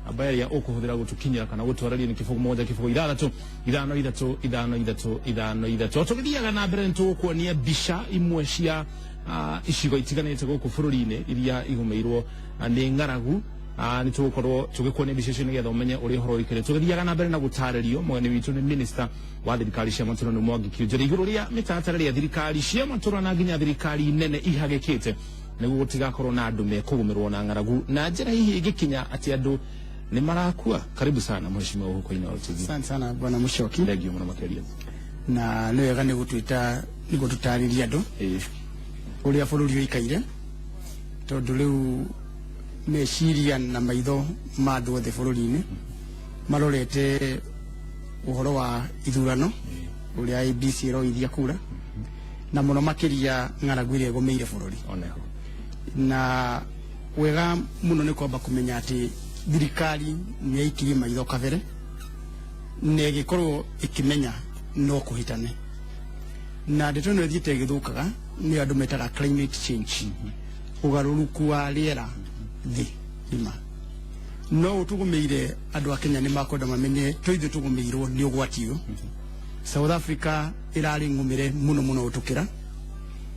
Namba ĩrĩa ũkũhũthĩra gũtũkinyĩra kana gũtwarĩria nĩ 0 7 0 6 5 3 5 3 5 3. Tũgĩthiaga na mbere, nĩ tũgũkuonia mbica imwe cia icigo itiganĩte gũkũ bũrũri-inĩ iria igũmĩirwo nĩ ng'aragu. Nĩ tũgũkorwo tũgĩkuonia mbica icio nĩgetha ũmenye ũrĩa ũhoro ũikare. Tũgĩthiaga na mbere na gũtarĩrio, mũgeni witũ nĩ minister wa thirikari cia matũra, nĩ Mwangi Kiunjuri, igũrũ rĩa mĩtaratara ĩrĩa thirikari cia matũra na nginya thirikari nene ihagĩkĩte nĩguo gũtigakorwo na andũ mekũgũmĩrwo na ng'aragu na njĩra hihi ĩngĩkinya atĩ andũ nĩ marakua. Karibu sana, mheshimiwa, gũkũ Inooro TV. Asante sana, bwana Mushoki. Thank you mũno makĩria. Na nĩ wega nĩ gũtwĩta nĩguo tũtarĩrie andũ ũrĩa bũrũri ũikaire, tondũ rĩu meciria na maitho ma andũ othe bũrũri-inĩ marorete ũhoro wa ithurano, ũrĩa IEBC ĩroithia kura, na mũno makĩria ng'aragu ĩrĩa ĩgũmĩire bũrũri. Oneho. Na wega mũno nĩ kwamba kũmenya atĩ thirikari nĩ yaikirie maitho kabere na ĩgĩkorwo ĩkĩmenya no kũhĩtane na ndeto ĩno ĩthiĩte ĩgĩthũkaga, nĩyo andũ metaga climate change, ũgarũrũku wa rĩera thĩ ng'ima. No ũtũgũmĩire andũ a Kenya nĩ makwenda mamenye to ithuĩ tũgũmĩirwo nĩ ũgwati ũyũ. South Africa ĩrarĩ ng'ũmĩre mũno mũno gũtũkĩra.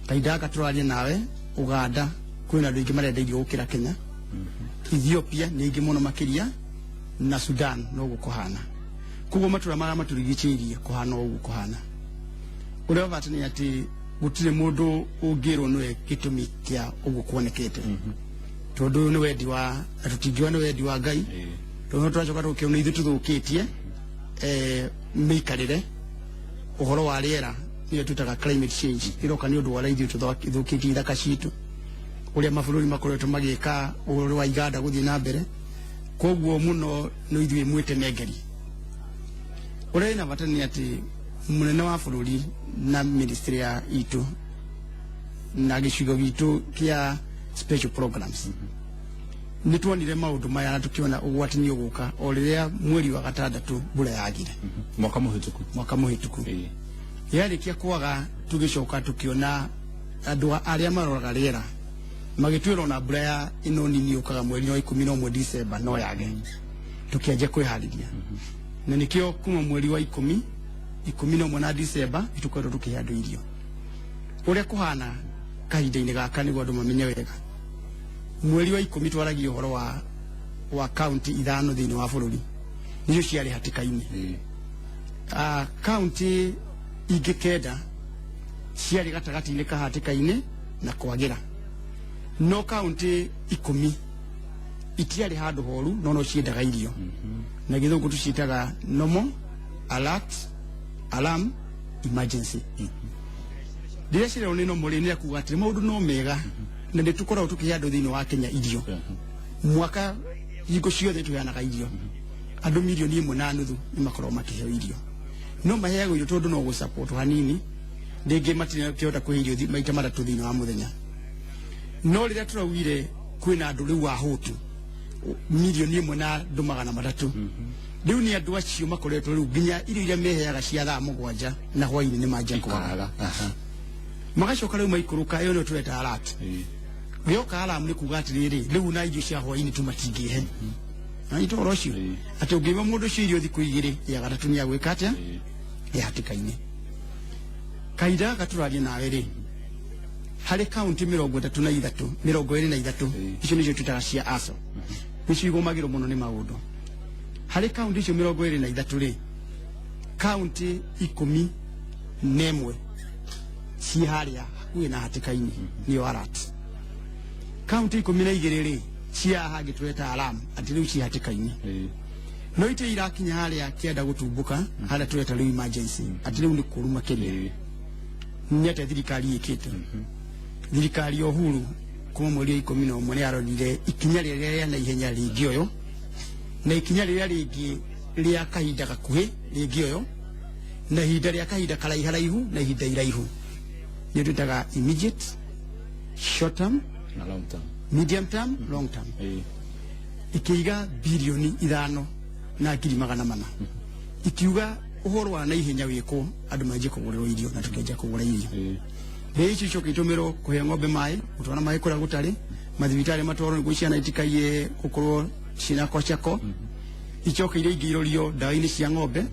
Kahinda gaka tũraria nawe, Uganda kwĩna andũ aingĩ marenda irio gũkĩra Kenya. Ethiopia nĩ aingĩ mũno makĩria, na Sudan noguo kũhana. Koguo matũra marĩa matũrigicĩirie kũhana o ũguo kũhana. Ũrĩa wa bata nĩ atĩ gũtirĩ mũndũ ũngĩrwo nĩwe gĩtũmi kĩa ũguo kuonekete, tondũ ũyũ nĩ wendi wa na tũtingiuga nĩ wendi wa Ngai, tondũ tũracoka tũkĩona ithuĩ tũthũkĩtie mĩikarĩre. Ũhoro wa rĩera, nĩyo twĩtaga climate change, ĩroka nĩ ũndũ wa ũrĩa ithuĩ tũthũkĩtie ithaka citũ, ũrĩa mabũrũri makoretwo magĩka, ũhoro wa iganda gũthiĩ na mbere. Koguo mũno nĩ ithuĩ mwĩtemengeri. Ũrĩa ĩna bata nĩ atĩ mũnene wa bũrũri na ministry ya itũ na gĩcigo gitũ kĩa special programs nĩ tuonire maũndũ maya na tũkĩona ũgwati nĩ ũgũka o rĩrĩa mweri wa gatandatũ mbura yagire. Mwaka mũhĩtũku. Mwaka mũhĩtũku. Yarĩkia kwaga, tũgĩcoka tũkĩona andũ arĩa maroraga rĩera magĩtwĩra ona mbura ya ĩno nini yũkaga mweri wa 11, December, no yage. Tũkĩanjia kwĩharĩria, na nĩkĩo kuma mweri wa 10, 11 na December nĩtũkoretwo tũkĩhe andũ irio. Ũrĩa kũhana kahinda-inĩ gaka, nĩguo andũ mamenye wega, mweri wa 10 twaragia ũhoro wa kaunti ithano thĩinĩ wa bũrũri nĩcio ciarĩ hatĩka-inĩ. Kaunti ingĩ 9 ciarĩ gatagatĩ-inĩ ka hatĩka-inĩ na kwagĩra, no kaunti 10 itiarĩ handũ horu no no ciendaga irio. Na gĩthũngũ tũciĩtaga normal, alert, alarm, emergency. Rĩrĩa cirerwo nĩ normal rĩ, nĩ akuga atĩ maũndũ no mega na nĩ tũkoragwo tũkĩhe andũ thĩinĩ wa Kenya irio mwaka hingo ciothe. Tũheanaga irio andũ 1.5 million nĩ makoragwo makĩheo irio, no maheagwo irio tondũ no gũ hanini, rĩngĩ matinakĩhota kũhe irio maita matatũ thĩinĩ wa mũthenya. No rĩrĩa tũraugire kwĩna andũ rĩu ahũtu 1,300,000, rĩu nĩ andũ acio makoretwo rĩu nginya irio iria meheaga cia thaa 7 na hwainĩ nĩ manjia kwaga. Ikaga. Magacoka rĩu maikũrũka, ĩyo nĩyo tũreta alert. Gĩoka alarm nĩ kuga atĩrĩrĩ, rĩu na irio cia hwainĩ tu matingĩhe. Nanyita ũhoro ũcio? Atĩ ũngĩima mũndũ ũcio irio thikũ 2, ya gatatũ nĩ agwĩka atĩa? Ĩ hatĩka-inĩ. Kahinda gaka tũraria nawe rĩ, harĩ kaunti 33, 23, icio nĩcio twĩtaga cia ASO, nĩcio igũmagĩrwo mũno nĩ maũndũ. Harĩ kaunti icio 23 rĩ, kaunti 11 ciĩ harĩa hakuhĩ na hatĩka-inĩ, nĩyo alert. Kaunti 12 rĩ, cia hangĩ tũreta alarm, atĩ rĩu ciĩ hatĩka-inĩ, no itĩ irakinya harĩa kĩenda gũtumbũka, harĩa tũreta rĩu emergency, atĩ rĩu nĩ kũru makĩria. Nĩ atĩa thirikari ĩkĩte? Thirikari ya Uhuru kuma mweri wa 11 nĩ yarorire ikinya rĩrĩa rĩa naihenya rĩngĩoywo na ikinya rĩrĩa rĩngĩ rĩa kahinda gakuhĩ rĩngĩoywo na ihinda rĩa kahinda karaiharaihu na ihinda iraihu, nĩ twĩtaga immediate, short term na long term, medium term, long term. Ikĩiga 5,400,000,000, ikiuga ũhoro wa naihenya wĩkwo, andũ manjie kũgũrĩrwo irio, na tũkĩanjia kũgũra irio. Mbei icio icoke itũmĩrwo kũhe ng'ombe maĩ, gũtwara maĩ kũrĩa gũtarĩ, mathibitarĩ matwarwo nĩguo ciana itikaiye gũkorwo. ciĩna kwachako icoke iria ingĩ irorio ndawa-inĩ cia ng'ombe,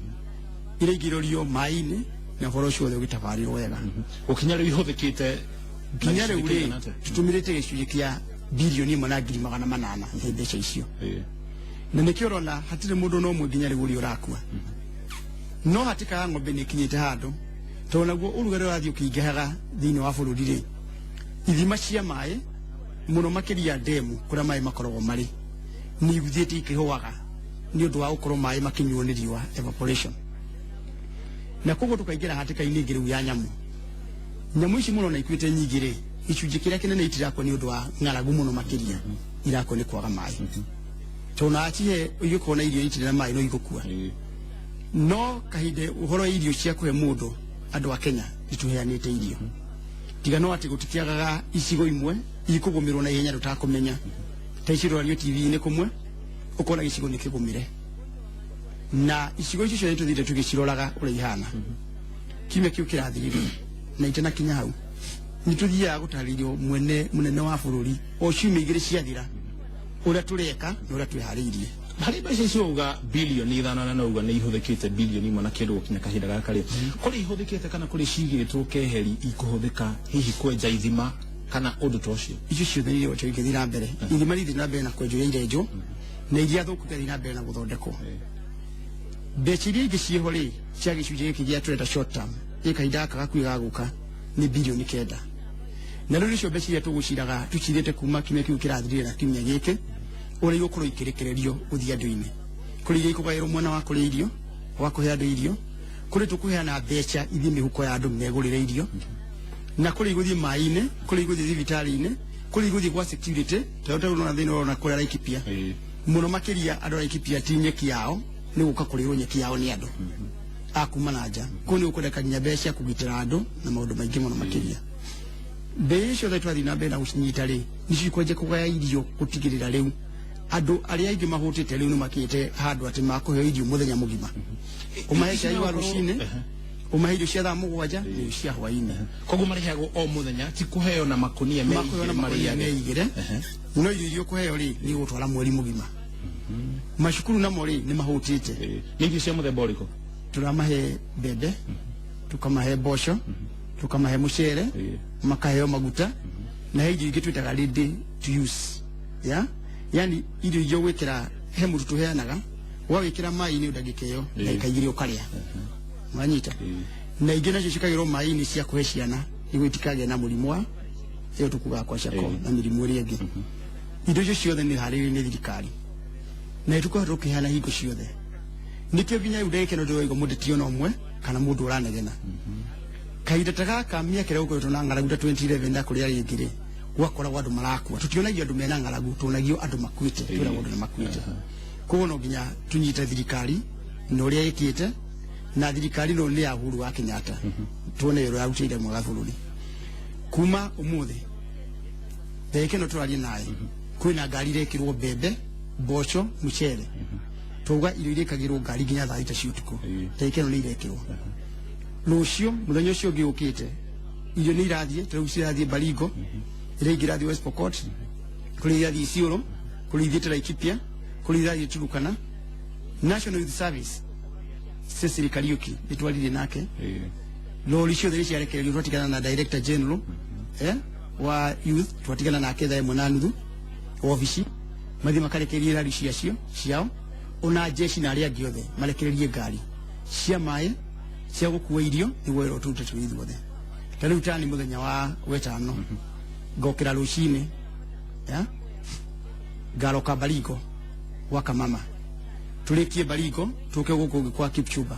iria ingĩ irorio maĩ-inĩ, na ũhoro ũcio wothe ũgĩtabarĩrwo wega. Gũkinya rĩu ihũthĩkĩte nginya rĩu rĩ, tũtũmĩrĩte gĩcunjĩ kĩa 1,800,000,000 nĩ mbeca icio. Na nĩkĩo ũrona hatirĩ mũndũ no ũmwe nginya rĩu ũrĩa ũrakua. No hatĩka ya ng'ombe nĩ ĩkinyĩte handũ, tondũ naguo ũrugarĩ ũrathiĩ ũkĩingĩhaga thĩinĩ wa bũrũri rĩ, ithima cia maĩ mũno makĩria ndemu kũrĩa maĩ makoragwo marĩ nĩ ithiĩte ikĩhũaga nĩ ũndũ wa gũkorwo maĩ makĩnyuo nĩ riũa, evaporation. Na koguo tũkaingĩra hatĩka-inĩ ĩngĩ rĩu ya nyamũ. Nyamũ ici mũno na ikuĩte nyingĩ rĩ, gĩcunjĩ kĩrĩa kĩnene itirakua nĩ ũndũ wa ng'aragu mũno makĩria, irakua nĩ kwaga maĩ. Tondũ na acihe igĩkorwo na irio itirĩ na maĩ no igũkua. No kahinda ũhoro wa irio cia kũhe mũndũ, andũ a Kenya nĩtũheanĩte irio. Tiga no atĩ gũtikĩagaga icigo imwe ikũgũmĩrwo na ihenya tũtakũmenya. Ta ici ũroranio TV-inĩ kũmwe, ũkona gĩcigo nĩ kĩgũmĩre. Na icigo icio ciothe tũthiĩte tũgĩciroraga ũrĩa ihana. Kiumia kĩu kĩrathirire na itanakinya hau, nĩ tũthiaga gũtarĩrio mwene mũnene wa bũrũri o ciumia igĩrĩ ciathira ũrĩa tũreka na ũrĩa twĩharĩirie. Harĩ mbeca icio uga 5 bilioni na nauga nĩ ihũthĩkĩte 1 bilioni na kĩndũ gũkinya kahinda gaka rĩ, kũrĩ ihũthĩkĩte kana kũrĩ cigĩtwo keheri ikũhũthĩka hihi kwenja ithima kana ũndũ ta ũcio? Icio ciothe nĩ irocho igĩthiĩ na mbere. Ithima nĩ ithiĩ na mbere na kwenjwo iria irenjwo, na iria thũku igathiĩ na mbere na gũthondekwo. Mbeca iria ingĩ ciĩho rĩ, cia gĩcunjĩ gĩkĩ gĩa tũreta short term, ĩ kahinda gaka gakuhĩ gagũka, nĩ 9 bilioni. Na rĩu nĩcio mbeca iria tũgũciraga tũcirĩte kuma kiumia kĩu kĩrathirire na kiumia gĩkĩ, ũrĩa igũkorwo ikĩrekererio gũthiĩ andũ-inĩ. Kũrĩ iria ikũgaĩrwo mwena wa kũrĩa irio, wa kũhe andũ irio, kũrĩ tũkũheana mbeca ithiĩ mĩhuko ya andũ megũrĩre irio, na kũrĩ igũthiĩ maĩ-inĩ, kũrĩ igũthiĩ thibitarĩ-inĩ, kũrĩ igũthiĩ gwa security, tondũ ta ũrona thĩinĩ ũrona kũrĩa Laikipia, mũno makĩria andũ a Laikipia ti nyeki yao, nĩ gũka kũrĩrwo nyeki yao nĩ andũ a kuma na nja. Kũu nĩ gũkwendeka nginya mbeca cia kũgitĩra andũ na maũndũ maingĩ mũno makĩria. Mbeca icio ciothe twathiĩ na mbere na gũcinyita rĩ, nĩcio ikwanjia kũgaya irio gũtigĩrĩra rĩu andũ arĩa aingĩ mahũtĩte rĩu nĩ makinyĩte handũ atĩ makũheo irio mũthenya mũgima. Ũmahe cai wa rũcinĩ, ũmahe irio cia thaa 7 na irio cia hwaĩ-inĩ. Koguo marĩheagwo o mũthenya, ti kũheo na makũnia? Makũheo na makũnia meigĩre? Meigĩre. No irio iria ũkũheo rĩ, nĩ igũtwara mweri mũgima. Macukuru namo rĩ, nĩ mahũtĩte. Nĩ irio cia mũthemba ũrĩkũ? Tũramahe mbembe, tukamahe mboco, tukamahe mũcere, makaheo maguta, na he irio ingĩ twĩtaga ready to use, ya yani irio iria ũgwĩkĩra he mũtu tũheanaga, ũgawĩkĩra maĩ-inĩ ndagĩka ĩyo, ndagĩka 2 ũkarĩa wanyita. Na ingĩ nacio cikagĩrwo maĩ-inĩ cia kũhe ciana nĩguo itikagĩe na mũrimũ wa ĩyo tũkugaga kwa ciako na mĩrimũ ĩrĩa ĩngĩ. Indo icio ciothe nĩ harĩrĩirio nĩ thirikari na tũkorwo tũkĩheana hingo ciothe. Nĩkĩo nginya rĩu ndagĩka ĩno ndĩraigua mũndeti ona ũmwe kana mũndũ ũranegena. Kahinda ta gaka mĩaka ĩrĩa gũkoretwo na ng'aragu ta 2011 na kũrĩa rĩngĩ rĩ, gwakoragwo andũ marakua. Tũtionagio andũ mena ng'aragu, tuonagio andũ makuĩte, twĩragwo andũ nĩ makuĩte. Koguo no nginya tũnyite thirikari na ũrĩa ĩkĩte, na thirikari no nĩ ya Uhuru wa Kenyatta, tuone wĩra ũrĩa arutĩire mwega bũrũri. Kuma ũmũthĩ ndagĩka ĩno tũraria nawe, kwĩna ngari irekĩrwo mbembe, mboco, mũcere. Twauga irio irekagĩrwo ngari nginya thaa 6 cia ũtukũ. Ndagĩka ĩno nĩ irekĩrwo. Rũciũ, mũthenya ũcio ũngĩ ũkĩte, irio nĩ irathiĩ. Ta rĩu cirathiĩ Baringo, iria ingĩ irathiĩ West Pokot, kũrĩ irathiĩ Isiolo, kũrĩ ithiĩte Laikipia, kũrĩ irathiĩ Turukana. National Youth Service, Cecily Kariuki nĩ twaririe nake, lori ciothe nĩ ciarekererio. Twatigana na director general wa youth, twatigana nake 1:30 obici, mathiĩ makarekererie rari ciacio ciao, ona jeshi na arĩa angĩ othe marekererie ngari cia maĩ cia gũkua irio nĩguo wĩra ũtũrute tũrĩ ithuothe. Ta rĩu tani mũthenya wa wetano ngokĩra rũcinĩ ya ngaroka Baringo gwa Kamama, tũrĩkie Baringo, tũke gũkũ ũngĩ kwa Kipchumba,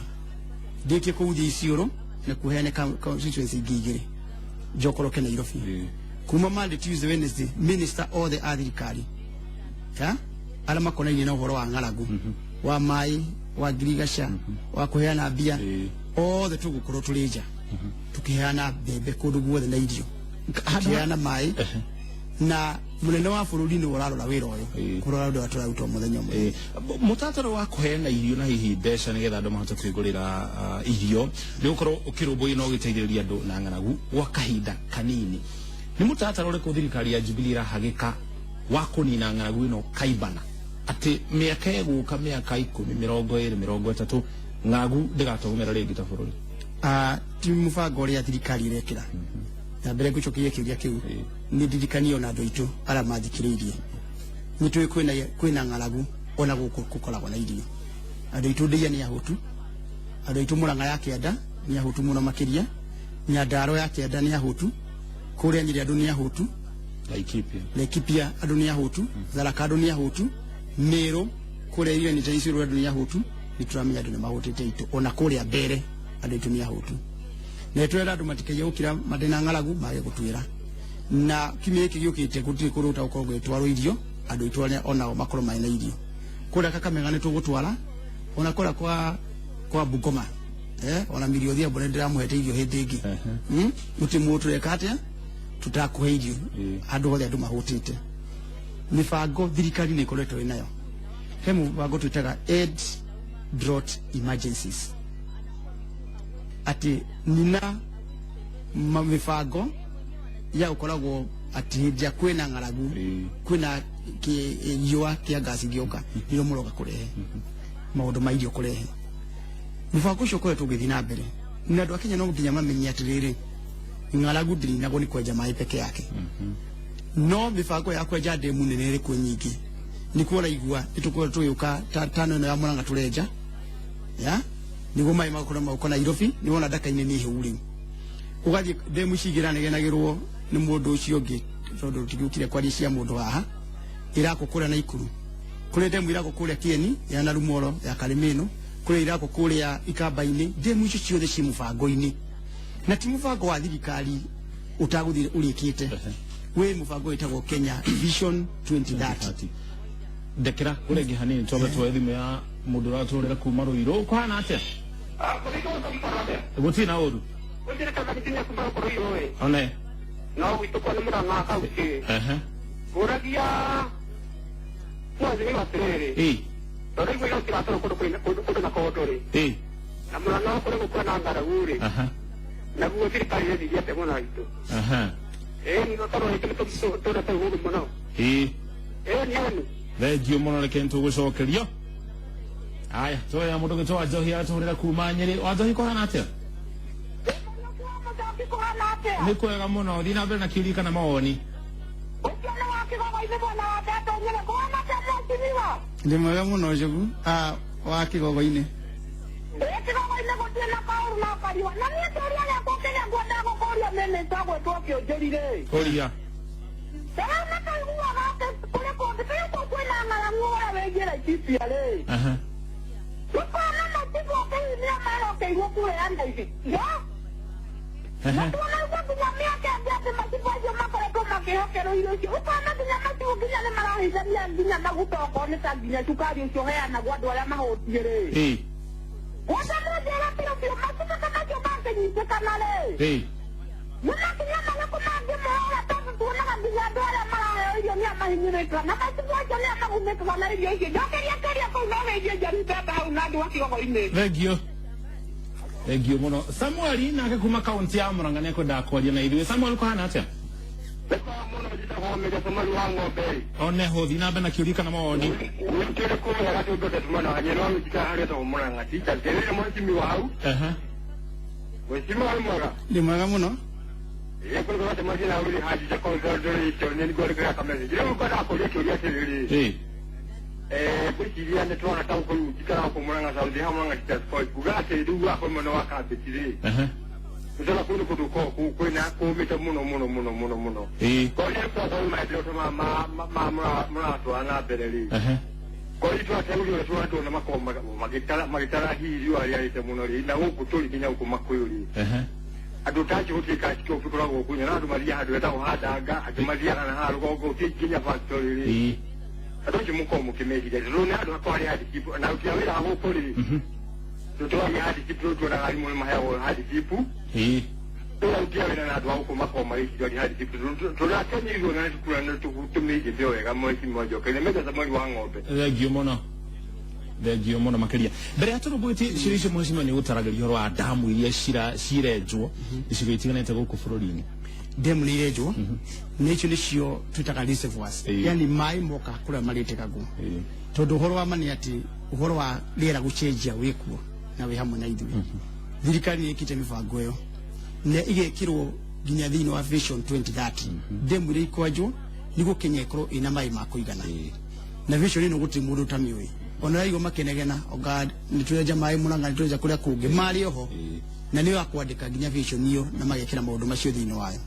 ndĩkie kũu thiĩ Isiolo na kuheane constituency ingĩ igĩrĩ, njokoroke Nairobi. Kuma Monday, Tuesday, Wednesday, minister othe a thirikari ya arĩa makonainie na ũhoro wa ng'aragu, wa maĩ, wa ngirigaca, wa kũheana mbia, othe tũgũkorwo tũrĩ nja tũkĩheana mbembe kũndũ guothe na irio, tũkĩheana maĩ, na mũnene wa bũrũri nĩwe ũrarora wĩra ũyũ, kũrora ũndũ ũrĩa tũraruta o mũthenya o mũthenya. Mũtaratara wa kũheana irio na hihi mbeca nĩgetha andũ mahote kwĩgũrĩra irio nĩ gũkorwo ũkĩrũmbũiya na ũgĩteithĩrĩria andũ na ng'aragu gwa kahinda kanini, nĩ mũtaratara ũrĩkũ thirikari ya Jubilee ĩrahagĩka wa kũnina ng'aragu ĩno kaibana? Atĩ mĩaka ĩgũka, mĩaka 10, 20, 30, ng'agu ndĩgatũgũmĩra rĩngĩ ta bũrũri? Ti mũbango ũrĩa thirikari ĩrekĩra na mbere. Ngũcokeria kĩũria kĩu, nĩ ndirikanie ona andũ aitũ arĩa mathikĩrĩirie, nĩ tũĩ kwĩna ng'aragu ona gũkũ gũkoragwo na irio. Andũ aitũ Ndĩia nĩ ahũtu, andũ aitũ Mũrang'a ya kĩanda nĩ ahũtu mũno makĩria, Nyandarua ya kĩanda nĩ ahũtu, kũrĩa Nyĩrĩ andũ nĩ ahũtu. Laikipia. Laikipia andũ nĩ ahũtu, Tharaka andũ nĩ ahũtu, Meru kũrĩa irio ta icio andũ nĩ ahũtu. Nĩ tũramenya andũ nĩ mahũtĩte itũ, ona kũrĩa mbere andũ aitũ nĩ ahũtu, na twĩra andũ matikaiye gũkira marĩ na ng'aragu mage gũtwĩra. Na kiumia gĩkĩ gĩũkĩte gũtirĩ kũndũ gũtagũkorwo gũgĩtwarwo irio, andũ aitũ arĩa onao makorwo marĩ na irio. Kũrĩa Kakamega nĩ tũgũtwara, ona kũrĩa kwa Bungoma, ona Millie Odhiambo nĩ ndĩramũhete irio hĩndĩ ĩngĩ. Gũtirĩ mũndũ tũreka atĩa tũtakũhe irio. Handũ hothe andũ mahũtĩte. Mĩbango thirikari nĩ ĩkoretwo ĩnayo, he mũbango twĩtaga Aid Drought Emergencies, atĩ nina mĩbango ya gũkoragwo atĩ hĩndĩ ĩrĩa kwĩna ng'aragu, kwĩna riũa, kĩa ngasi gĩũka, nĩrĩo mũroka kũrehe maũndũ ma irio. Kũrehe mũbango ũcio ũkoretwo ũgĩthiĩ na mbere, na andũ a Kenya no nginya mamenye atĩrĩrĩ, ng'aragu ndĩninagwo nĩ kwenja maĩ peke yake. No mĩbango ya kwenja ndemu nene ĩrĩ kuo nyingĩ, nĩkuo ũraigua nĩtũkorwo tũgĩũka tano ĩno ya Mũrang'a tũrenja ya nĩguo maĩ magakorwo magũka Nairobi. Nĩwona Ndaka-inĩ nĩ hĩu rĩu, ũgathiĩ ndemu ici ingĩ iranegenagĩrwo nĩ mũndũ ũcio ũngĩ, tondũ tũtigĩũkire kwaria cia mũndũ haha. Irakwo kũrĩa Naikuru, kũrĩ ndemu irakwo kũrĩa Kieni ya Narumoro ya Karimĩno, kũrĩ irakwo kũrĩa Ikamba-inĩ. Ndemu icio ciothe ciĩ mũbango-inĩ, na ti mũbango wa thirikari ũtagũthiĩ ũrĩkĩte, wĩ mũbango wĩtagwo Kenya Vision 2030. Ndekera kũrĩa ĩngĩ hanini, twambe tuoe thimũ ya mũndũ ũratũrĩra kuma Rũirũ. Kũhana atĩa? Gũtirĩ na ũru. One. No gwitũ kwa nĩ Mũrang'a kaunti. Ngũragia mwathimi atĩrĩrĩ, tondũ igua irio ciratwarwo kũndũ kũndũ na kũndũ rĩ, na Mũrang'a kũrĩ gũkũra na ng'aragu rĩ, naguo thirikari ĩrethiria atĩa mwena witũ? Ĩĩ nĩ tondũ witũ nĩ tũrete ũru mũno. Ĩĩ nĩ ũnu. Thengio mũno, reke nĩtũgũcokerio. Aya, tuoya mũndũ gwĩtwo Wanjohi, aratũhũrĩra kuma Nyĩrĩ. Wanjohi, kũhana atĩa? Nĩ kwega mũno, thiĩ na mbere na kĩũria kana mawoni. Ndĩ mwega mũno, Njogu wa Kĩgogo-inĩ. Kĩgogo-inĩ gũtirĩ na kaũru na kariũa. Na niĩ kĩũria gĩakwa kĩrĩa ngwendaga gũkũria mĩnĩsta gwĩtwo Kĩũnjũri-rĩ, Ũria. ndĩrona tũiguaga atĩ kũrĩ kũndũ rĩu kũu kwĩna ng'aragu ũrĩa wĩgiĩ Laikipia rĩ, tũkona matigwo kĩu nĩo marokeirwo kũheana irio, na tuonaigua nginya mĩaka ĩngĩ atĩ macibũ acio makoretwo makĩhokerwo irio icio, ũkona nginya macibũ nginya nĩ marahithania nginya maguta, okorwo nĩ ta nginya cukari ũcio ũheanagwo andũ arĩa mahũtiĩ rĩ. Gwata mũnjĩra biũ biũ, macibũ ta macio mangĩnyitĩkana rĩ, nĩ makinya marĩkũ mangĩmoya? Tondũ tuonaga nginya andũ arĩa maraheo irio nĩ amahinyĩrĩkaga, na macibũ acio nĩ amagunĩkaga na irio icio. Njokeria kĩũria kũu, no wĩigie njeri mbembe hau na andũ a Kĩgogo-inĩ. Thengio, thengio mũno. Samueli nake kuma kaunti ya Murang'a nĩekwendaga kwaria na ithuĩ. Samuel, kũhana atĩa? Mũno, njĩtagwo Meja Samuel wa ng'ombe. One ho, thiĩ na mbere na kĩũria kana mawoni. Nĩkĩrĩ kũrĩa gatũndũ tumana wanye no njikara harĩa tagwo Mũrang'a teacher ndĩrĩ mheshimiwa hau. Mheshimiwa, wĩ mwega? Ndĩ mwega mũno. Ĩĩ, kũrĩ gwacemania na ũrĩ hanjĩte kũndũ nĩ ngwandĩkĩra kamessage. Rĩu ngwendaga kũria kĩũria atĩrĩrĩ, ngwĩciria nĩ tũrona ta gũkũ rĩu njikaraga gũkũ Mũrang'a South, ha Mũrang'a Teachers College, kuga atĩ rĩu wakwa mwena wa kambĩji rĩ, nĩtũrona kũu nĩ kũndũ gũkoragwo kwĩna kũmĩte mũno mũno mũno mũno mũno. Koria kwa maendeleo mũratwara na mbere rĩ, koria twateũria ũrĩa tũratũona makorwo magĩtara hihi riũa rĩarĩte mũno rĩ, na gũkũ tũrĩ nginya gũkũ Makũyũ rĩ, andũ ta acio gũtirĩ kacitobu ĩkoragwo kunya, na andũ mathiaga handũ hetagwo Handanga, angĩ mathiaga na haha rũgongo, gũtirĩ nginya factory rĩ. Andũ acio mũkorwo mũkĩmeciria tondũ nĩ handũ hakorwo harĩ hardship, na aruti a wĩra gũkũ rĩ, tũtũragia hardship, rĩu tuonaga arimũ nĩ maheagwo hardship. Rĩu aruti a wĩra na andũ a gũkũ makorwo magĩciria nĩ hardship, tũrakenyirwo na nĩtũkura nĩ tũmĩigĩte wega. Mheshimiwa Njoka, nĩ Meja Samuel wa ng'ombe. Thengio mũno, thengio mũno makĩria. Mbere ya tũrũmbũĩtie ciũria icio, mheshimiwa, nĩ gũtaragĩria ũhoro wa ndamu iria cirenjwo icigo itiganĩte gũkũ bũrũri-inĩ. Demu nĩ irenjwo, nĩ icio nĩcio twĩtaga reservoirs, yani maĩ moka kũrĩa marĩtegagwo, tondũ ũhoro wa ma nĩ atĩ ũhoro wa rĩera gũcenjia wĩkuo na wĩ hamwe na ithuĩ. Thirikari nĩ ĩkĩte mĩbango ĩyo na igekĩrwo nginya thĩinĩ wa Vision 2030, demu iria ikwanjwo nĩguo Kenya ĩkorwo ĩna maĩ ma kũigana. Na vision ĩno gũtirĩ mũndũ ũtamĩũĩ, ona raigua makenegena oga nĩ tũrenja maĩ Murang'a, nĩ tũrenja kũrĩa kũngĩ, marĩ oho na nĩyo akwandĩka nginya vision iyo na magekĩra maũndũ macio thĩinĩ wayo.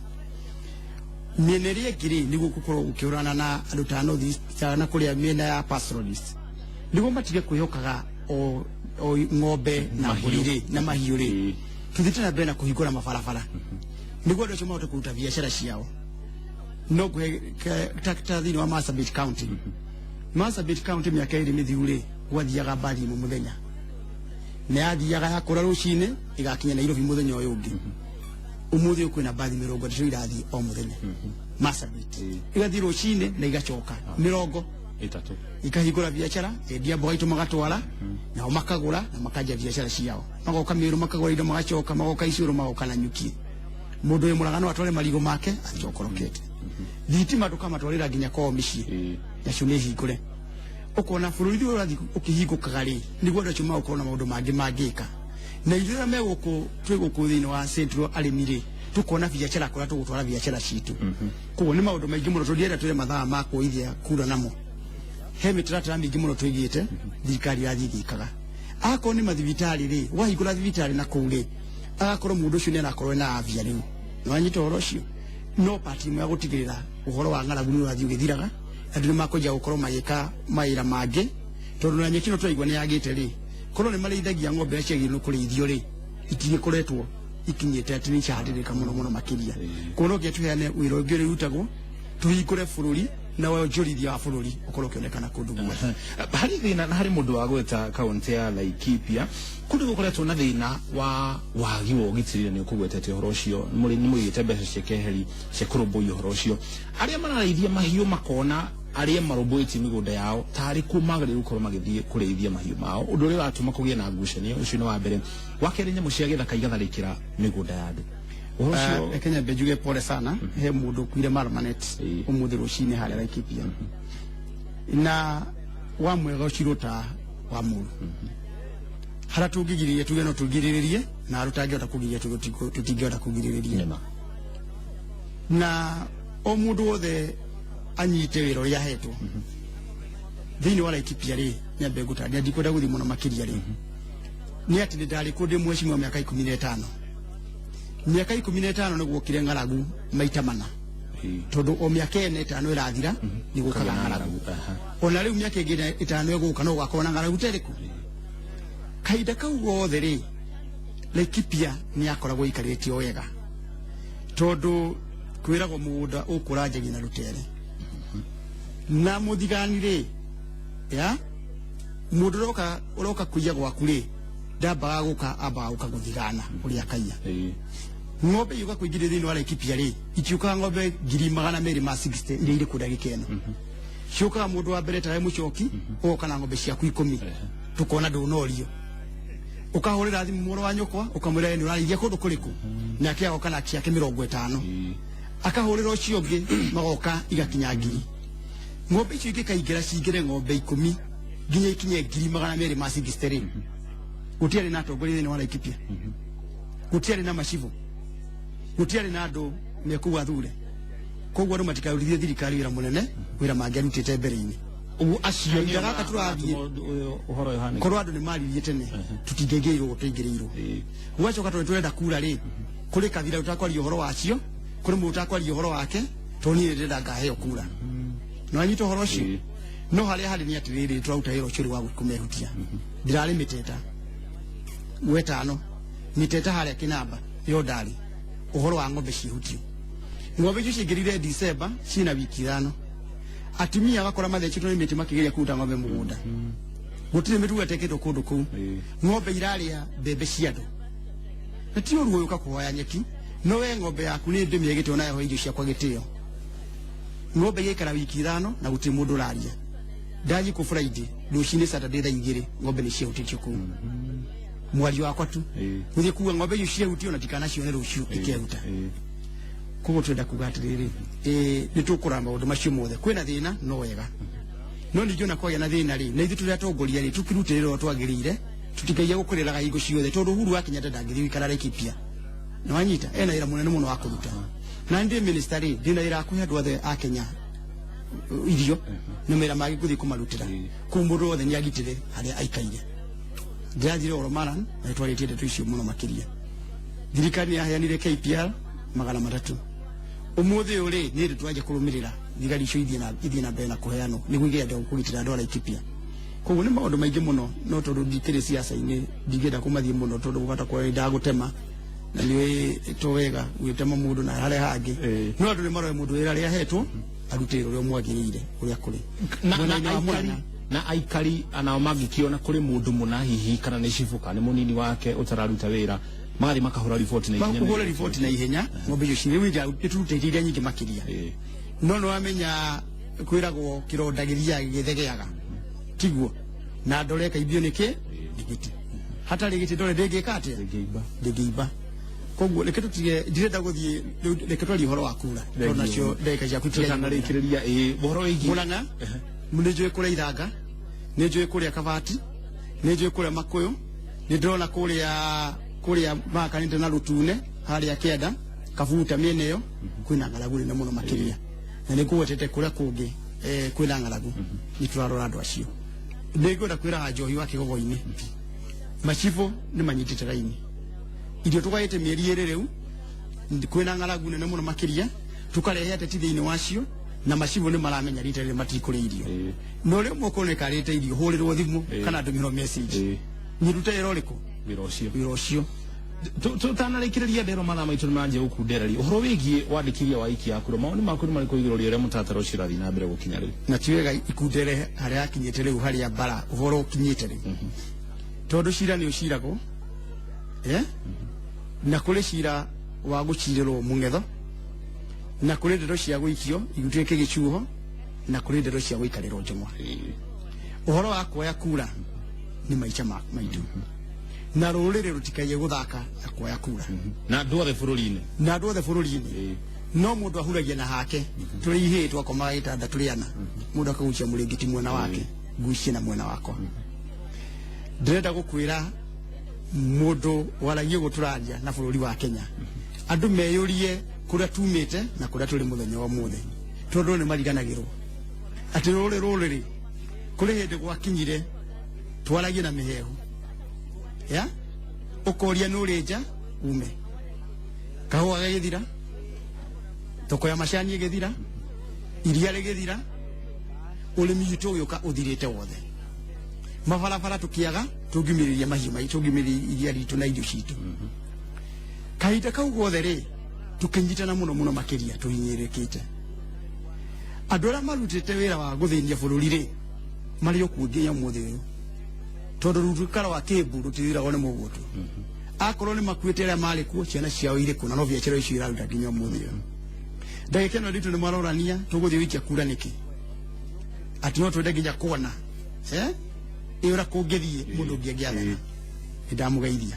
Mĩena ĩrĩa ĩngĩ rĩ, nĩguo gũkorwo gũkĩhũrana na andũ ta North East na kũrĩa mĩena ya pastoralist, nĩguo matige kwĩhokaga o ng'ombe na mbũri rĩ na mahiũ rĩ, tuthiĩte na mbere na kũhingũra mabarabara nĩguo andũ acio mahote kũruta biacara ciao. No ngũhe ta thĩinĩ wa Marsabit County. Marsabit County mĩaka 2 mĩthiru rĩ, gwathiaga mbari ĩmwe mũthenya, na yathiaga yakũra rũcinĩ ĩgakinya Nairobi mũthenya ũyũ ũngĩ. Ũmũthĩ ũyũ kwĩna mbathi 30 irathiĩ o mũthenya Marsabit, igathiĩ rũcinĩ na igacoka 30 ikahingũra biacara, endia mboga itũ magatwara nao makagũra na makanjia biacara ciao, magoka Mĩrũ makagũra indo magacoka, magoka Icũrũ magoka na Nyuki. Mũndũ wĩ Mũrang'a no atware marigũ make acokorokete. Thitima ndũkamatwarĩra nginya kwao mĩciĩ, nacio nĩ hingũre. Ũkona bũrũri ũyũ ũrathiĩ ũkĩhingũkaga rĩ, nĩguo andũ acio magũkorwo na maũndũ mangĩ mangĩka. Na ithuĩ arĩa me gũkũ twĩ gũkũ thĩinĩ wa Central arĩmi rĩ, tũkona biacara kũrĩa tũgũtwara biacara citũ. Koguo nĩ maũndũ maingĩ mũno, tũndienda twĩre mathaa ma kuoithia kura namo. He mĩtaratara mĩingĩ mũno tũigĩte thirikari irathiĩ ĩgĩkaga. Akorwo nĩ mathibitarĩ rĩ, wahingũra thibitarĩ na kũu rĩ, agakorwo mũndũ ũcio nĩ arakorwo ena afya rĩu. Nĩ wanyita ũhoro ũcio? No part ĩmwe ya gũtigĩrĩra ũhoro wa ng'aragu nĩ ũrathiĩ ũgĩthiraga, andũ nĩ makũnjia gũkorwo magĩka mawĩra mangĩ, tondũ na nyeki ĩno tũraigua nĩ yagĩte rĩ, korwo nĩ marĩithagia ng'ombe iria ciagĩrĩirwo kũrĩithio rĩ, itigĩkoretwo ikinyĩte atĩ nĩ irahatĩrĩrĩka mũno mũno makĩria. Koguo no nginya tũheane wĩra ũngĩ ũrĩa ũrutagwo, tũhingũre bũrũri na wonjorithia wa bũrũri ũkorwo ũkĩonekana kũndũ guothe. Harĩ thĩna na harĩ mũndũ wa gwĩta kaunti ya Laikipia, kũndũ gũkoretwo na thĩna wa wagi wa ũgitĩri, na nĩ ũkũgwetete ũhoro ũcio, nĩ mũigĩte mbeca cia keheri cia kũrũmbũiya ũhoro ũcio. Arĩa mararĩithia mahiũ makona arĩa marũmbũĩtie mĩgũnda yao tarĩ kuo magĩrĩirwo gũkorwo magĩthiĩ kũrĩithia mahiũ mao, ũndũ ũrĩa ũratũma kũgĩe na ngucanio. Ũcio nĩ wa mbere. Wa kerĩ, nyamũ cia gĩthaka igatharĩkĩra mĩgũnda ya andũ. Ũhoro ũcio Reke nyambe njuge pole sana he mũndũ ũkuire Marmanet ũmũthĩ rũcinĩ harĩa Laikipia, na wa mwega ũcirwo ta wa mũru. Harĩa tũngĩgirĩrĩria tuge no tũgirĩrĩrie, na harĩa tũtangĩhota kũgirĩrĩria tuge tũtingĩhota kũgirĩrĩria. Nĩma. Na o mũndũ wothe anyite wĩra ũrĩa ahetwo thĩinĩ wa Laikipia rĩ, nyambe ngũtarĩria, ndikwenda gũthiĩ mũno makĩria rĩ, nĩ atĩ nĩ ndarĩ kũndĩ mheshimiwa mĩaka 15. Mĩaka 15 nĩ guokire ng'aragu maita mana, tondũ o mĩaka ĩna 5 ĩrathira nĩ gũkaga ng'aragu. Ona rĩu mĩaka ĩngĩ 5 ĩgũka no gũgakorwo na ng'aragu ta ĩrĩkũ. Kahinda kau gothe rĩ, Laikipia nĩ yakoragwo ĩikarĩte o wega, tondũ kwĩragwo mũgũnda ũkũranjagia na rũtere na mũthigani rĩ, ya mũndũ ũroka kũiya gwaku rĩ, ndambaga gũka, ambaga gũka gũthigana ũrĩa akaiya. Ng'ombe yũka kũingĩria thĩinĩ wa Laikipia rĩ, itiũkaga ng'ombe 260,000 iria irĩ kũrĩa gĩkeno. Ciũkaga mũndũ wa mbere tawe mũcoki, ũgoka na ng'ombe ciaku 10, tũkona ndũnorio. Ũkahũrĩra thimũ mũrũ wa nyũkwa ũkamwĩra nĩ ũrarĩithia kũndũ kũrĩkũ, nake agoka na ciake 50, akahũrĩra ũcio ũngĩ, magoka igakinya 1000. Ng'ombe icio ingĩkaingĩra cingĩre ng'ombe 10 nginya ikinye 260,000 rĩ, gũtiarĩ na atongoria thĩinĩ wa Laikipia, gũtiarĩ na macibũ, gũtiarĩ na andũ mekũu athure. Koguo andũ matikarutithie thirikari wĩra mũnene, wĩra mangĩarutĩte mbere-inĩ. Ũguo acio Kahinda gaka tũrathiĩ, ũhoro ũyũ ũhanĩke. Korwo andũ nĩ maririe tene, tũtingĩingĩrĩirwo ũguo tũingĩrĩirwo. Gũgacoka tondũ tũrenda kura rĩ, kũrĩ kabira ũtakwaria ũhoro wacio, kũrĩ mũndũ ũtakwaria ũhoro wake, tondũ niĩ ndĩrenda ngaheo kura. Nĩ wanyita ũhoro ũcio? No harĩa harĩ nĩ atĩrĩrĩ, tũraruta wĩra ũcio rĩu wa kũmehutia. Ndirarĩ mĩteta wetano mĩteta harĩa kĩnamba yo ndarĩ ũhoro wa ng'ombe ciĩhutio. Ng'ombe icio ciaingĩrire December ciĩna wiki 5, atumia agakora mathecetwo nĩ mĩtĩ makĩgeria kũruta ng'ombe mũgũnda. Gũtirĩ mĩtugo ĩtekĩtwo kũndũ kũu. Ng'ombe irarĩa mbembe cia andũ, na ti ũru ũyũ ũka kũhoya nyeki, no we ng'ombe yaku nĩ ndĩmĩhe gĩtĩo nayo irio ciakwa gĩtĩo. Ng'ombe igĩikara wiki 5 na gũtirĩ mũndũ ũraria. Ndathiĩ kũ Friday rũcinĩ, Saturday thaa 2 ng'ombe nĩ ciahutĩtio kũu. Mwario wakwa tu gũthiĩ kuga ng'ombe icio ciahutio na ndikanacione rũciũ ikehuta. Koguo twenda kuga atiriri, nĩ tũkũrora maũndũ macio mothe. Kwĩna thĩna no wega, no ningĩ ona kwagĩa na thĩna rĩ, na ithuĩ tũrĩ atongoria rĩ, tũkĩrute wĩra ũrĩa twagĩrĩire, tũtikaige gũkũrĩraga hingo ciothe, tondũ Uhuru wa Kenyatta ndangĩthiĩ gũikara Laikipia. Nĩ wanyita, ena wĩra mũnene mũno wa kũruta. Na ndĩ minister rĩ, ndĩna wĩra wa kũhe andũ othe a Kenya irio na mawĩra mangĩ ngũthiĩ kũmarutĩra. Kũu mũndũ wothe nĩ agitĩre harĩa aikaire. Ndĩrathire Oromaran na nĩtwarĩtie ndeto icio mũno makĩria. Thirikari nĩ yaheanire KPR 300. Ũmũthĩ ũyũ rĩ, nĩ hĩndĩ twanjia kũrũmĩrĩra thigari icio ithiĩ na mbere na kũheanwo nĩguo igĩenda kũgitĩra andũ a Laikipia. Koguo nĩ maũndũ maingĩ mũno, no tondũ ndikĩrĩ siasa-inĩ ndingĩenda kũmathiĩ mũno, tondũ gũbata kwa ndagũtema na nĩ to wega gwĩtema mũndũ na harĩa hangĩ. No andũ nĩ maroe mũndũ wĩra rĩa ahetwo arute wĩra ũrĩa mwagĩrĩire ũrĩa kũrĩ. Na aikari na aikari anao mangĩkĩona kũrĩ mũndũ mũna hihi kana nĩ cibũ kana nĩ mũnini wake ũtararuta wĩra, magathiĩ makahũra riboti na ihenya. Makahũra riboti na ihenya, ng'ombe icio cirĩ wĩra nĩtũrutĩte iria nyingĩ makĩria. No nĩ wamenya kwĩragwo kĩronda gĩthiaga gĩgĩthegeaga, tiguo? Na ndore ĩkaimbio nĩ kĩ? Nĩ gĩtĩ. Hatarĩ gĩtĩ ndore ndĩngĩka atĩa? Ndĩngĩimba. Koguo reke tũtige, ndirenda gũthiĩ rĩu, reke twarie ũhoro wa kura, tondũ nacio ndagĩka ciaku tũtanarĩkĩrĩria. Ũhoro wĩgiĩ Mũrang'a, nĩ njũĩ kũrĩa Ithanga, nĩ njũĩ kũrĩa Kabati, nĩ njũĩ kũrĩa Makũyũ, nĩ ndĩrona kũrĩa mahakanĩte na Rũtune harĩa Kĩanda, Kabuta mĩena ĩyo kwĩna ng'aragu nene mũno makĩria. Na nĩ ngũgwetete kũrĩa kũngĩ kwĩna ng'aragu, nĩ tũrarora andũ acio. Nĩ ngwenda kwĩra njohi wa Kĩgogo-inĩ, macibũ nĩ manyitĩte raini. Irio tũgaĩte mĩeri ĩrĩ rĩu, kwĩna ng'aragu nene mũno makĩria, tũkarehe ateti thĩinĩ wacio, na macibũ nĩ maramenya rita rĩrĩ matikũrĩa irio. Na ũrĩa ũmwe ũkorwo nĩkarĩte irio, hũrĩrwo thimũ kana ndũmĩrwo message. Nyirute wĩra ũrĩkũ? Wĩra ũcio. Wĩra ũcio. Tũtanarĩkĩrĩria ndero mathaa maitũ nĩ maranjia gũkundereria ũhoro wĩgiĩ wandĩkithia wa aikia a kura, mawoni maku nĩ marĩkũ igũrũ rĩa ũrĩa mũtaratara ũcio ũrathiĩ na mbere gũkinya rĩu? Na ti wega ikundere harĩa akinyĩte rĩu, harĩa bara ũhoro ũkinyĩte rĩu. Tondũ cira nĩ ũciragwo, na kũrĩ cira wa gũcirĩrwo mũng'etho, na kũrĩ ndeto cia gũikio ituĩke gĩcuho, na kũrĩ ndeto cia gũikarĩrwo njũng'wa. Ũhoro wa kuoya kura nĩ maica maitũ, na rũrĩrĩ rũtikaie gũthaka na kuoya kura. Na andũ othe bũrũri-inĩ. Na andũ othe bũrũri-inĩ. No mũndũ ahuragia na hake, tũrĩ ihĩĩ twakomaga gĩtanda tũrĩ ana, mũndũ akagucia mũrĩngĩti mwena wake, ngucie na mwena wakwa. Ndĩrenda gũkwĩra mũndũ waragie gũtũraria na bũrũri wa Kenya, andũ meyũrie kũrĩa tumĩte na kũrĩa tũrĩ mũthenya wa ũmũthĩ, tondũ nĩ mariganagĩrwo atĩ rũrĩ rũrĩrĩ kũrĩ hĩndĩ gwakinyire twaragie na mĩhehu, ya ũkoria nĩ ũrĩ nja ume, kahũa gagĩthira, thoko ya macani ĩgĩthira, iria rĩgĩthira, ũrĩmi witũ ũgĩũka ũthirĩte wothe, mabarabara tũkĩaga, tũngiumĩrĩria mahiũ maitũ, tũngiumĩrĩria iria ritũ na irio citũ. Kahinda kau gothe rĩ, tũkĩnyitana mũno mũno makĩria tũhinyĩrĩrĩkĩte. Andũ arĩa marutĩte wĩra wa gũthĩnia bũrũri rĩ, marĩ o kuo nginya ũmũthĩ ũyũ, tondũ rũruka rwa Kĩmbu rũtithiragwo nĩ mũgũtũ. Akorwo nĩ makuĩte arĩa marĩ kuo, ciana ciao irĩ kuo, na no biacara icio iraruta nginya ũmũthĩ ũyũ. Ndagĩka ĩno nditũ nĩ marorania tũgũthiĩ gũikia kura nĩkĩ, atĩ no twende nginya kuona ĩ ũrĩa kũngĩthiĩ mũndũ ũngĩ angĩathana. Nĩ ndamũgeithia.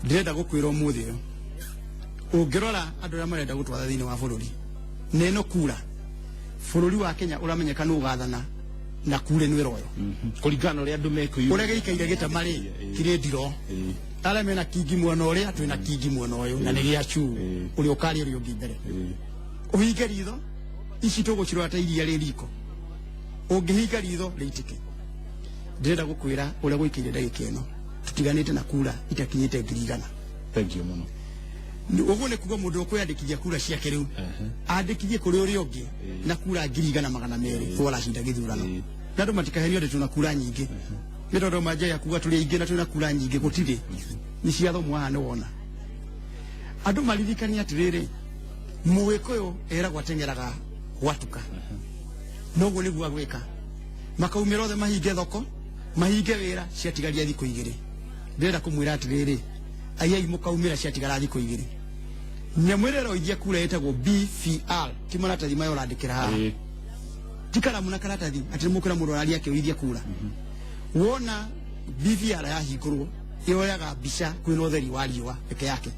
Ndĩrenda gũkwĩra ũmũthĩ ũyũ, ũngĩrora andũ arĩa marenda gũtwara thĩinĩ wa bũrũri, na ĩno kura, bũrũri wa Kenya ũramenyeka nũ ũgathana na kura ĩno ĩroywo. Kũringana na ũrĩa andũ mekwĩyumĩria. Ũrĩa gĩikaire gĩtama rĩ, kĩrĩ ndiro. Arĩa mena kingi mwena ũrĩa, twĩna kingi mwena ũyũ, na nĩ gĩa cuu, ũrĩa ũkarĩa ũrĩa ũngĩ mbere. Ũhinge ritho, ici tũgũcirora ta iria rĩ riko. Ũngĩhinga ritho, rĩitĩke. Ndĩrenda gũkwĩra ũrĩa gũikaire ndagĩka ĩno, tũtiganĩte na kura itakinyĩte 100,000. Thank you mũno. Ũguo nĩ kuga mũndũ ũkwĩyandĩkithia kura ciake rĩu, andĩkithie kũrĩ ũrĩa ũngĩ na kura 1,200,000, ũguo aracinda gĩthurano. Na andũ matikahenio atĩ twĩna kura nyingĩ. Nĩ tondũ manjagia kuga tũrĩ aingĩ na twĩna kura nyingĩ, gũtirĩ. Nĩ ciathomwo haha nĩ wona. Andũ maririkanie atĩrĩrĩ, Mũgĩkũyũ eragwo ateng'eraga gwatuka. Noguo nĩguo agwĩka. Makaumĩra othe mahinge thoko, mahinge wĩra, ciatigaria thikũ igĩrĩ. Ndĩrenda kũmwĩra atĩrĩrĩ, aiyai mũkaumĩra ciatigara thikũ igĩrĩ. Nyamũ ĩrĩa ĩroithia kura ĩtagwo BVR, ti maratathi maya ũrandĩkĩra haha. Ti karamu na karatathi, atĩ nĩ mũkwĩra mũndũ araria akĩũithia kura. Wona BVR yahingũrwo, yoyaga mbica kwĩna ũtheri wa riũa peke yake.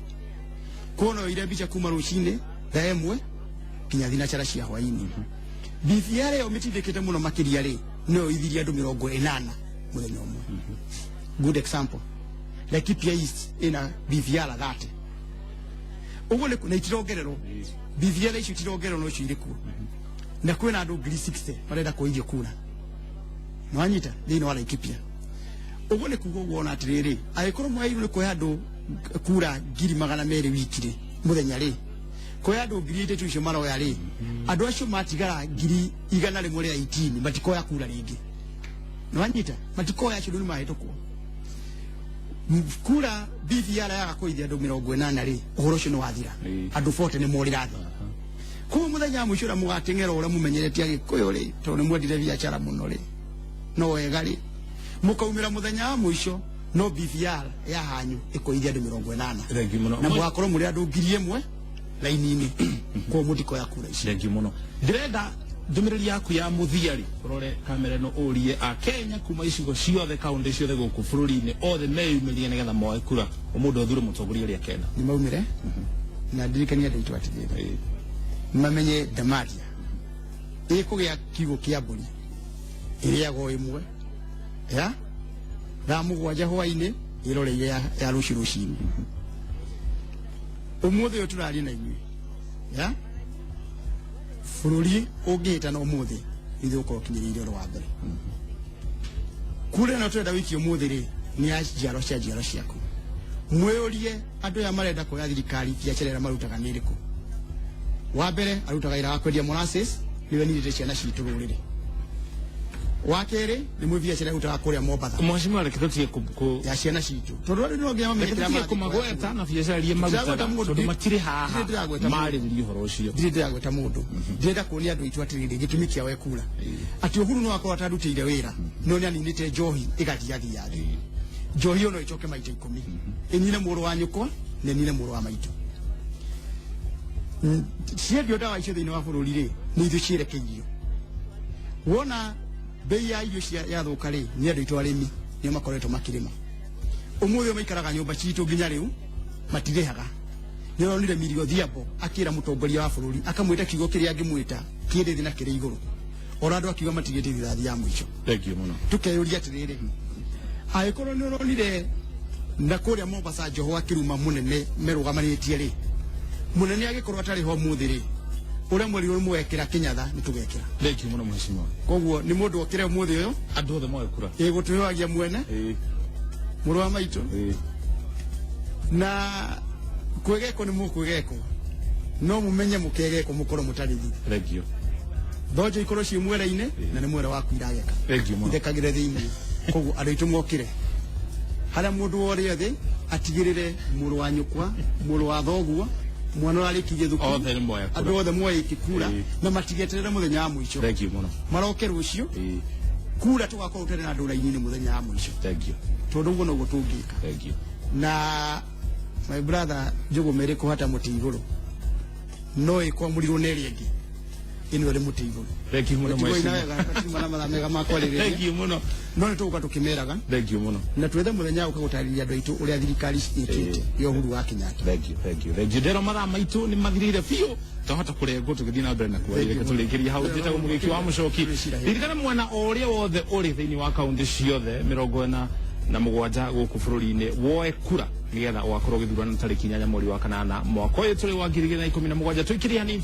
Kuona oire mbica kuma rũcinĩ thaa 1 nginya thinacara cia hwainĩ. BVR ĩyo mĩtindĩkĩte mũno makĩria rĩ, nĩyo ithirie andũ 80 mũthenya ũmwe. Good example, Laikipia East ĩna BVR 30 ũguo nĩ na itirongererwo. BVR icio itirongererwo, no icio irĩ kuo, na kwĩna andũ 60,000 marenda kũithio kura, nĩwanyita, thĩinĩ wa Laikipia. Ũguo nĩ kuga ũguo ona atĩrĩrĩ, angĩkorwo mwagĩrĩirwo nĩ kũhe andũ kura 200,000 wiki rĩ, mũthenya rĩ, kũhe andũ 3,000 icio maroya rĩ, andũ acio matigara 118,000 matikoya kura rĩngĩ, nĩwanyita, matikoya acio nĩ mahĩtũkwo kura. BVR yaga kũithia andũ 80 rĩ, ũhoro ũcio nĩ wathira. Andũ 40 nĩ morĩra thĩ. Koguo mũthenya wa mũico ũrĩa mũgateng'era, ũrĩa mũmenyerete Agĩkũyũ rĩ, tondũ nĩ mwendire biacara mũno rĩ, no wega rĩ, mũkaumĩra mũthenya wa mũico, no BVR ya hanyu ĩkũithia andũ 80. Thank you mũno. Na mũgakorwo mũrĩ andũ 1,000 raini-inĩ, koguo mũtikoya kura icio. Thank you mũno. Ndĩrenda ndũmĩrĩri yaku ya mũthia rĩ, ũrore kamera ĩno, ũrie akenya kuma icigo ciothe, kaunti ciothe gũkũ bũrũri-inĩ, othe meyumĩrie nĩgetha moe kura, o mũndũ athure mũtongoria ũrĩa akenda. Nĩ maumĩre, na ndirikania andũ aitũ atĩrĩrĩ, mamenye ndamaria ĩkũgĩa kiugũ kĩa mbũri ĩrĩagwo ĩmwe ya thaa 7 hwainĩ ĩroreire ya rũciũ rũcinĩ. Ũmũthĩ ũyũ tũraria na inyuĩ ya bũrũri ũngĩhĩtana ũmũthĩ, ithuĩ ũkorwo ũkinyĩrĩire ũndũ wa mbere. Kura ĩno tũrenda wĩikie ũmũthĩ rĩ, nĩ ya njiaro cia njiaro ciaku. Mwĩũrie andũ aya marenda kuoya thirikari, biacara ĩrĩa marutaga nĩ ĩrĩkũ? Wa mbere arutaga wĩra wa kwendia molasses, nĩwe nirĩte ciana citũ rũrĩrĩ. Wa kerĩ nĩ mwĩ biacara arutaga kũrĩa Mombatha. Mheshimiwa, reke tũtige ya ciana citũ, tondũ andũ no nginya mamenye reke kĩrĩa tũtige marathiĩ. Kũmagweta na biacara iria marutaga, Ndĩragweta mũndũ. tondũ matirĩ haha. Ndirĩ ndĩragweta mũndũ. Marĩrĩrie ũhoro ũcio. Ndirĩ ndĩragweta mũndũ, ndĩrenda kuonia andũ aitũ atĩrĩrĩ, gĩtũmi kĩa we kura atĩ Uhuru no akorwo atarutĩire wĩra, no nĩ aninĩte njohi ĩgathiathia thĩ. Njohi ĩyo no ĩcoke maita 10, ĩnine mũrũ wa nyũkwa na ĩnine mũrũ wa maitũ. Ciendio ndawa icio thĩinĩ wa bũrũri rĩ, nĩ ithuĩ ciĩrekeirio. Wona bei ya irio cia yathũka rĩ, nĩ andũ aitũ arĩmi nĩo makoretwo makĩrĩma. Ũmũthĩ ũyũ maikaraga nyũmba citũ nginya rĩu matirĩhaga. Nĩ ũronire Millie Odhiambo akĩra mũtongoria wa bũrũri, akamwĩta kiugo kĩrĩa angĩmwĩta kĩrĩ thĩ na kĩrĩ igũrũ, ora andũ akiuga matigĩte rithathi ya mũico. Thank you mũno. Tukeyũria atĩrĩrĩ, angĩkorwo nĩ ũronire na kũrĩa Mombasa Joho akĩruma mũnene merũgamanĩtie rĩ, mũnene agĩkorwo atarĩ ho ũmũthĩ rĩ, ũrĩa mwerirwo mũgekĩra Kĩnyatha nĩ tũgekĩra. Thank you mũno, mheshimiwa. Koguo nĩ mũndũ okĩre ũmũthĩ ũyũ, andũ othe moe kura. Ĩgũtwĩhoagia mwene mũrũ wa maitũ, na kwĩgekwo nĩ mũkwĩgekwo, no mũmenye mũkegekwo mũkorwo mũtarĩ thithi. Thank you. Thonjo ikorwo ciĩ mwere-inĩ, na nĩ mwere waku irageka. Thank you mũno. Ithekagĩre thĩinĩ. Koguo andũ aitũ mokĩre, harĩa mũndũ worĩa thĩ atigĩrĩre mũrũ wa nyũkwa, mũrũ wa thoguo, mwana ũrarĩkirie thukuru, othe nĩ moe kura. Andũ othe moe kura, na matigeterere mũthenya wa mũico. Thank you mũno. Maroke rũciũ kura, tũgakorwo tũtarĩ na andũ raini-inĩ mũthenya wa mũico, Thank you. Tondũ ũguo noguo tũngĩka. Thank you. Na my brother, njũgũma ĩrĩ kũhata mũtĩ igũrũ no ĩkwamũrirwo na ĩrĩa ĩngĩ ĩno ĩrĩ mũtĩ igũrũ. Thank you mũno, Tigwo ina mheshimiwa. wega tũtiuma na mathaa mega ma Thank kwarĩrĩria, you mũno. No nĩ tũgũka tũkĩmeraga, Thank you mũno. Na twethe mũthenya ũka gũtarĩria andũ aitũ ũrĩa thirikari ĩkĩte ya Uhuru wa Kenyatta. Thank you, thank you, thank you. Ndero mathaa maitũ nĩ mathirire biũ, twahota kũrengwo tũgĩthiĩ na mbere na kwaria. Thank Reke you. tũrĩkĩrie hau. Njĩtagwo Mũgĩki wa Mũcoki. Ririkana mwena o ũrĩa wothe ũrĩ thĩinĩ wa kaunti ciothe 47 gũkũ bũrũri-inĩ, woe kura nĩgetha ũgakorwo ũgĩthurana tarĩki 8 mweri wa kanana mwaka ũyũ tũrĩ wa 2017. Tũikĩrie hanini.